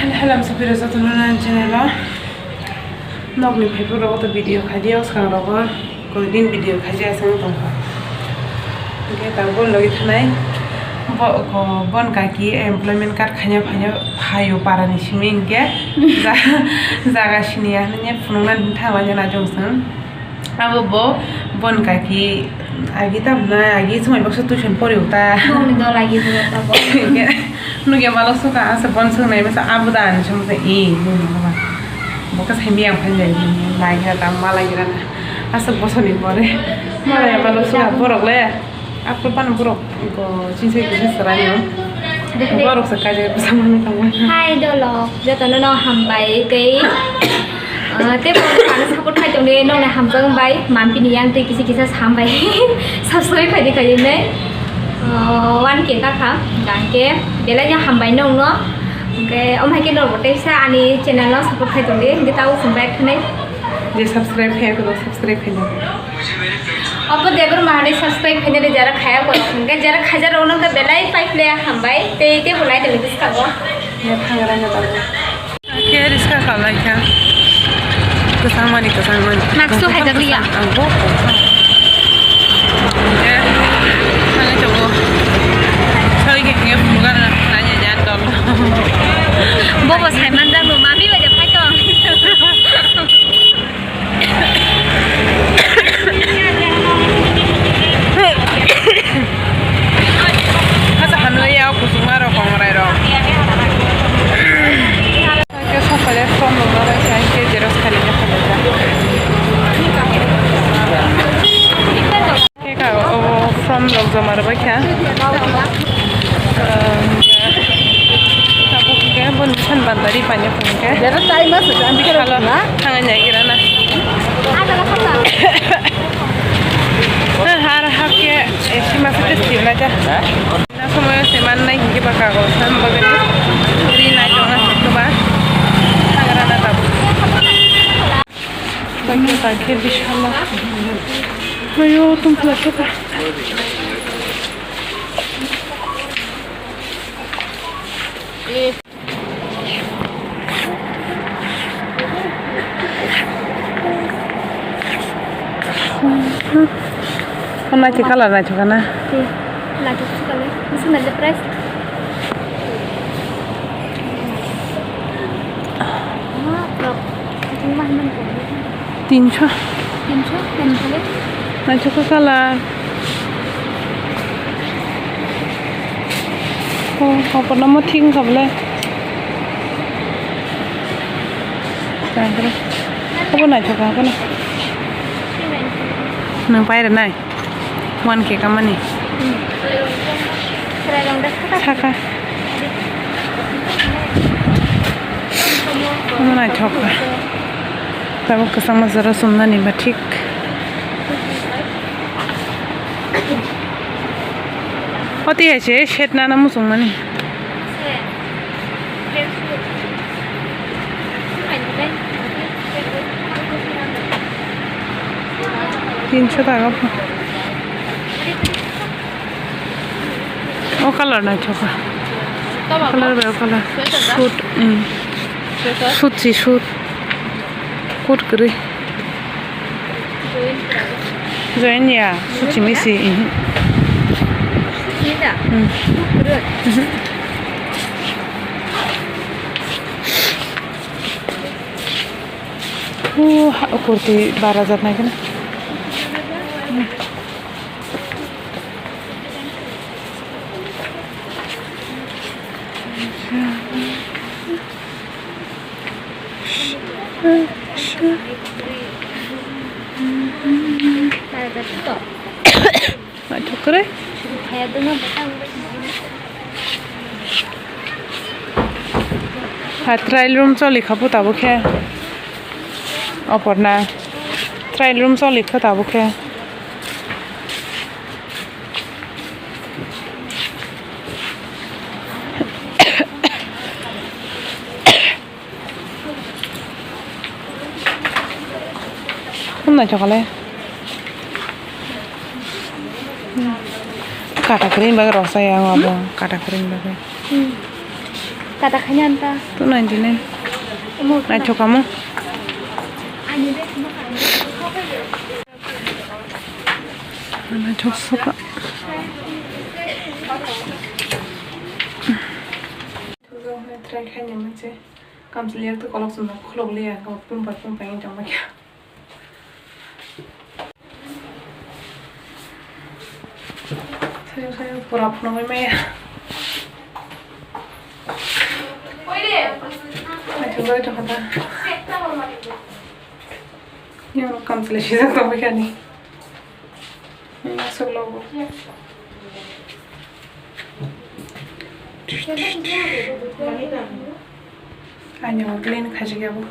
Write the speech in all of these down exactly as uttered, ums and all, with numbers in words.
Hello, hello, ang Sofira jotono nang channel o. Nokni phaiphuru rogo to video khaidi, o swkang rogo koi din video khaidi aswk tongkha. Hwnkhe tabuk logi thanai bo, ko, bon kaki employment card khaina phaina phaio parani simi hwnkhe ja-, jaga siniya hwnwi phunuknani thanglaina naijwngsong. Abo bo bon kaki agi tamo na agi chumai baksa tuition pori uta. Nokni dol agi bo tamo. Nugya malo suka asa bon sung nai masa abo da ani sung sa i nung ma ba. Bo ka sai miyang phai nai nai gira tam ma lai gira na. Asa bosoni pore. Ma lai malo suka borok le. Apple pan borok ko chinsa kisa sarai no. Borok sa kaje bisa mani tamo. Hai dolo, jotono no hambai tei, ah, tei borok ano support khai tongde nokni hamjak bai mampini yang tei kisa kisa sambai subscribe khai di khai ne, ah, one K ka kha, hwnkhe belai no hambai nokno, hwnkhe omo hai khe norok tei sa ani channel no support khai tongde, hwnkhe tabo chwng bai khwnai. Je subscribe khai ko subscribe khai no. Opo Debor Mahani subscribe khainani jara khaya ko hwnkhe jara khajar rok nokha belai pai phle hambai tei tei bo nai tongni bwskango. Ya thangra na tamo. Ke riska khalai kha. Kwchangmani kwchangmani. Naksu haijak liya. Ang bo. Ya. Thangwi tongo. Soi ke nge phunukar nanya jan dol. Bobo saiman jang no mami baja phai tong. Hasa hamlai ya kusung aro kongrai rok. Ke sokole form rok rok khe xerox khaina khe. Khe ka obo form rok joma rwbaikha. Tabuk hwnkhe boni bwsani bandari paina hwnkhe. Halo, thangwi naigira na. Har hake sima site sibla ja. Na somoyo se mannai hinkhe ba kagol san bagani ri nai tongna hwnkhe ba. Thangra na tabuk. Bakhe bakhe bisala. Ayo, tum plastic. Naithok colour naithok na. Naithok colour. Bisi naithok price. Tinso. Tinso, tinso le. Naithok kha colour. Oh, oporno mo thik wngkha bwle. Obo naithok kha, obo na. Nwng pai rwnai? One K kamani. Saka. Omo naithok kha. Tabuk kwchangma jora chumnani ba thik. O tei hai se set nana muchungmani. Tinso taka pho. O colour naithok kha. Colour bai o colour. Suit, mm. Suit si suit. Coat kwrwi. Join ya, suchi misi, mhm. Mhm. Oh, ha, kurti bara jat nai kena. Naithok kwrwi. Ha, trial room choli kha bo tabuk khe. Oporna. Trial room choli kha tabuk khe. Hum, naithok kha le. Kata kwrwini bagwi rwchaya ang abo, kata kwrwini bagwi. Kata khaina anta. Two ninety nine. Omo naithok kamo. Naithok soka. Try khaina manse. Kamchwlwi yak twi kolok chwngno khulok liya, pumpa pumpa wng tongma khe. Sayang, sayang, pura phunugwi maya. Naithok, naithok kha ta. Yang kamchwlwi sijak tongwi kha ni. Yang aswk logo. Ani o clean khaijak ya bo.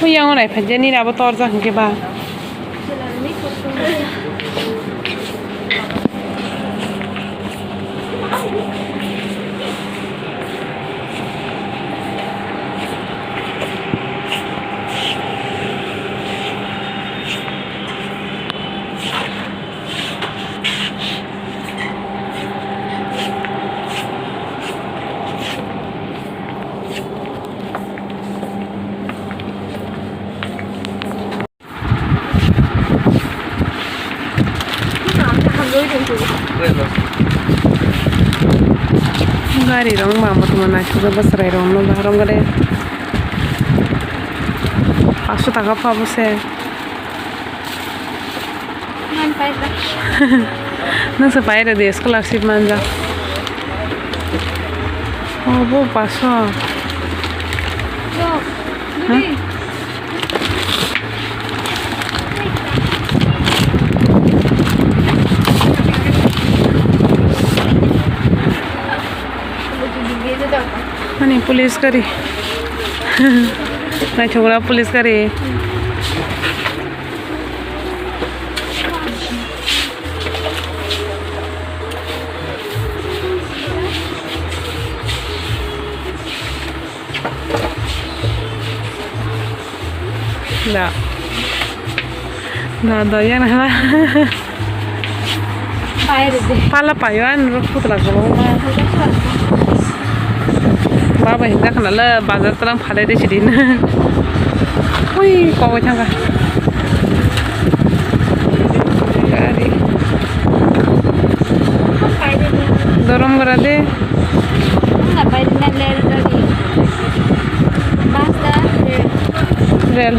Hui yang nai phaijani abo torjak hwnkhe ba. Gari rok wngma tongma naisik bwswrai rok no ba rong gari. Paso taka pha bo se. Nang se pai rw di scholarship manja. Oh, bo paso. Huh? Ani police gari. Naithokra police gari. Da. Da, da, yang na. Pala payo, ang rok putla ko. Baba hinda khana le bazar talang phalai de sidin. Ui, kogoi thangka. Gari. Dorom gora de. Bus da, rail. Rail.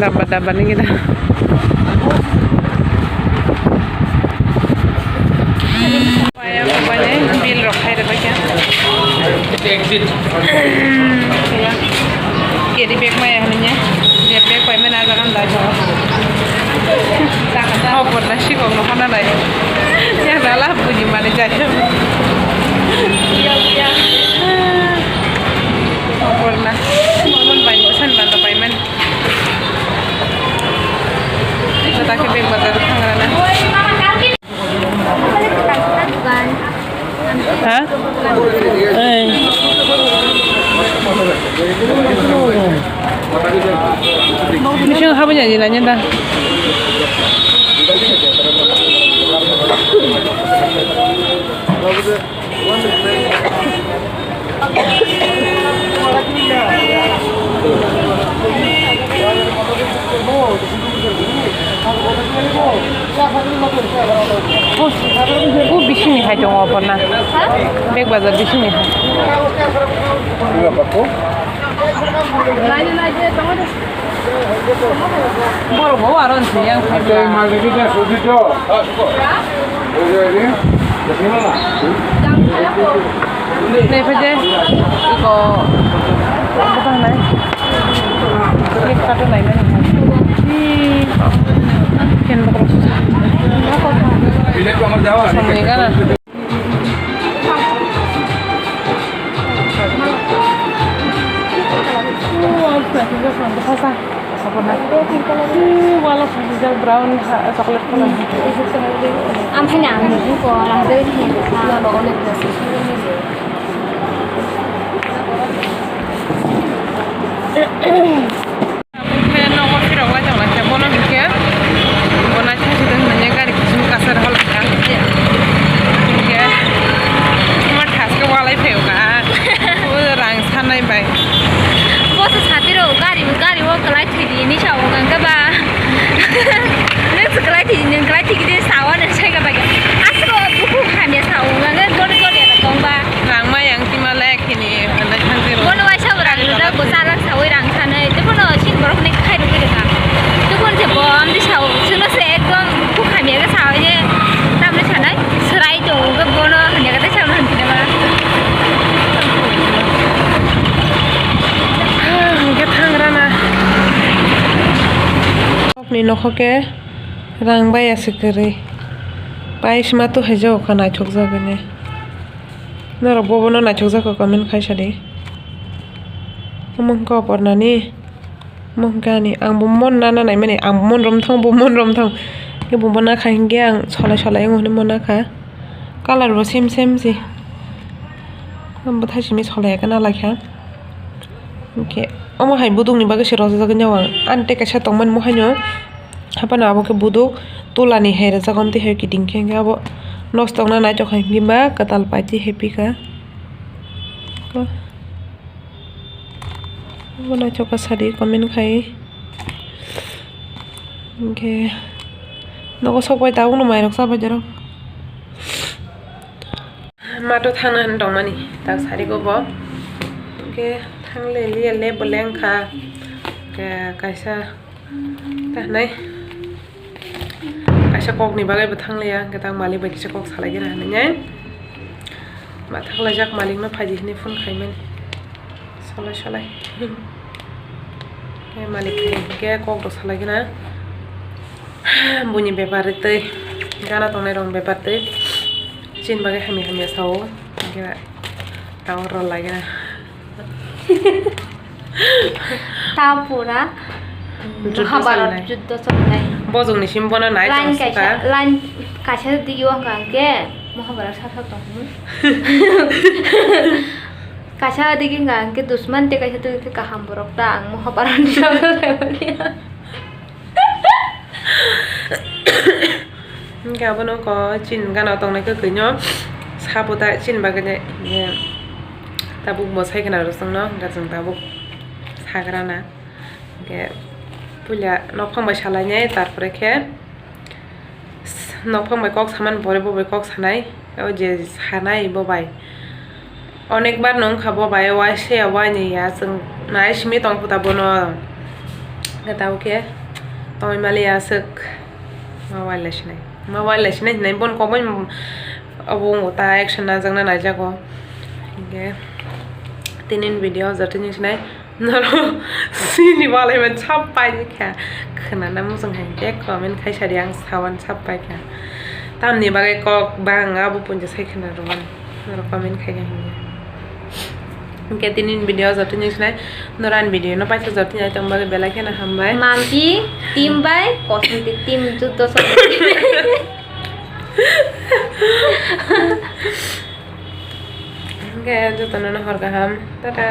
Dabba, dabba ni gida. Paya ko bane bill rok khai rwbaikha. Carry bag maya hwnwi nya. Bag pai mani ah jaga dai tho. Oh, porda sikok no hona lai. Ya dala buji mani jai. Oh, porda. Mon bai san ban pai mani. Kita ke bag bazar thangrana. Ha? Eh. Bising habanya di nanya dah. O, o bisingni hai tongo obo na. Ha? Bag bazar bisingni hai. Borok bo aro se yang khai. Nei phaide iko bwtang nai. Flipkart o naimani. Ken bokorok. Samni gana. Wala phaijak brown chocolate colour. Ang phaina ang nugwi ko, ang dei ni. Ni nokho khe rang bai aswk kwrwi. Paisma tu hai jago kha naithok jagani. Norok bobono naithok jako comment khai sadi. Omo hwnkhe opornani. Omo hwnkhe ani. Ang bo mon nana naimani. Ang bo mon rom thang, bo mon rom thang. Khe bo bo nakha hinkhe ang solai solai wngwi mon nakha. Colour bo same same se. Ang bo thaisimi solai khe nalai kha. Hwnkhe omo hai budukni bagwi se rwjak jagwi nw ang. Ani tei kaisa tongmani mo haino. Haphano abo khe buduk tulani hai rwjak, omtwi hai kiting khe, hwnkhe abo nosto wngna naithok hai hwnba kwtal paitwi happy kha. Bo naithok kha sadi comment khai. Hwnkhe nogo sok bai tabukno mairok chabai derok. Mato thangna hwn tongmani tak sari go bo. Hwnkhe thangle liya le bo lengkha. Hwnkhe kaisa ta hwnwi kaisa kokni bagwi bo thangliya, hwnkhe tak malik bai kisa kok salai gana hwnwi ma thaklaijak malikno phaidi hwnwi phone khaimani. Solai solai. Khe malik khe kok rok salai gana. Buini bepar twi gana tongnai rok bepar twi chini bagwi hamya hamya sao. Hwnkhe tao rwlai gana. Ta pura Juddo Mahabharat chalnai. Juddo chalnai. Bojongni sim bono nai Line tong kaisa, suka. Line kaisa digi wngkha hwnkhe Mahabharat sakha tong. Kaisa digi wngkha hwnkhe dusman tei kaisa digi wngkhe kaham borok ta ang Mahabharat ni sakha. Hwnkhe abono ko chini gana tongnai kwkhwino sabuta chini bagwi hwnkhe tabuk bo sai khwna rwchwngno hwnkhe chwng tabuk sagrana hwnkhe puila nokphang bai salainai tarpore khe nokphang bai kok samani pore bo bai kok sanai o je sanai bo bai. Onek bar no wngkha bo bai, waisa waini ya, chwng nai simi tong kho ta bono. Hwnkhe tabuk khe tongwi mali aswk. Ma wailai sinai, ma wailai sinai hinai bono kok bai obo wngkha ta action najakna naijago. Hwnkhe tini ni video o joto ni sinai norok sini walai man sap pai kha. Khwnana muchung hai khe comment khai sadi ang sawan sap pai kha. Tamni bagwi kok bang abo punja sai khwna rwmani. Norok comment khai kha hinkhe. Hwnkhe tini ni video joto ni sinai norok ani video no paisa joto ni tong bagwi belai kheno hambai. Mampi team bai Kosanti team juddo song. Hwnkhe jotono no hor kaham. Tata.